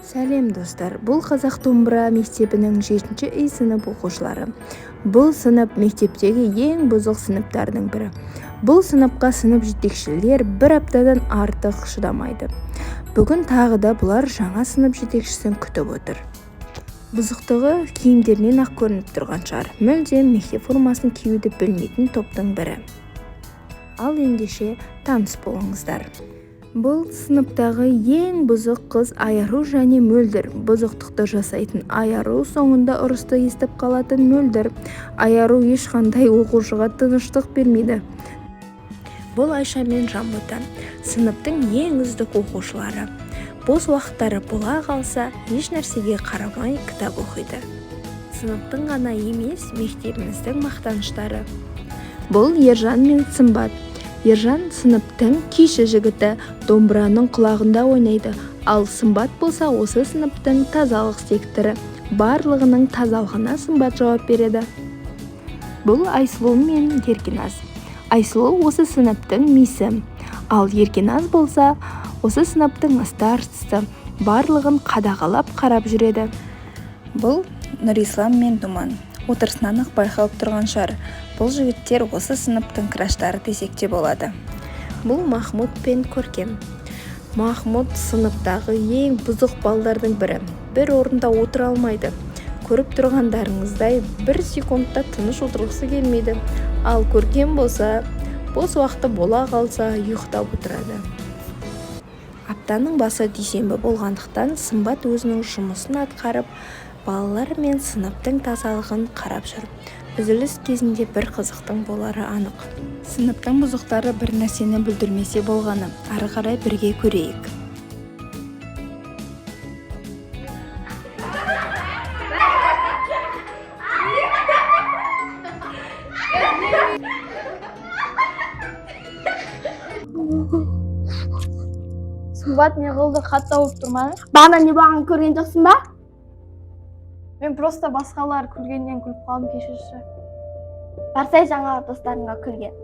Сәлем, достар! Бұл қазақ домбыра мектебінің 7 И сынып оқушылары. Бұл сынып мектептегі ең бұзық сыныптардың бірі. Бұл сыныпқа сынып жетекшілер бір аптадан артық шыдамайды. Бүгін тағы да бұлар жаңа сынып жетекшісін күтіп отыр. Бұзықтығы киімдерінен ақ көрініп тұрған шығар. Мүлдем мектеп формасын киюді білмейтін топтың бірі. Ал ендеше таныс болыңыздар. Бұл сыныптағы ең бұзық қыз Айару және Мөлдір. Бұзықтықты жасайтын Айару, соңында ұрысты естіп қалатын Мөлдір. Айару ешқандай оқушыға тыныштық бермейді. Бұл Айша мен Жанбота, сыныптың ең үздік оқушылары. Бос уақыттары бола қалса, еш нәрсеге қарамай кітап оқиды. Сыныптың ғана емес, мектебіміздің мақтаныштары. Бұл Ержан мен Сымбат. Ержан сыныптың күйші жігіті, домбыраның құлағында ойнайды. Ал Сымбат болса, осы сыныптың тазалық секторы. Барлығының тазалығына Сымбат жауап береді. Бұл Айсұлу мен Еркіназ. Айсұлу осы сыныптың мисі, ал Еркіназ болса, осы сыныптың старостасы, барлығын қадағалап қарап жүреді. Бұл Нұрислам мен Думан. Отырысынан ақ байқалып тұрған шығар, бұл жігіттер осы сыныптың краштары десек те болады. Бұл Махмұд пен Көркем. Махмұд сыныптағы ең бұзық балдардың бірі. Бір орында отыра алмайды. Көріп тұрғандарыңыздай, бір секундта тыныш отырғысы келмейді. Ал Көркем болса, бос уақыты бола қалса, ұйықтап отырады. Аптаның басы дүйсенбі болғандықтан, Сымбат өзінің жұмысын атқарып, балалар мен сыныптың тазалығын қарап жүр. Үзіліс кезінде бір қызықтың болары анық. Сыныптың бұзықтары бір нәрсені бүлдірмесе болғаны. Ары қарай бірге көрейік. Сымбат, не қылды? Хат тауып тұр ма? Бағана не болғанын көрген жоқсың ба? Мен просто басқалар күлгеннен күліп қалдым, кешірші. Барсай, жаңағы достарыңа күлген.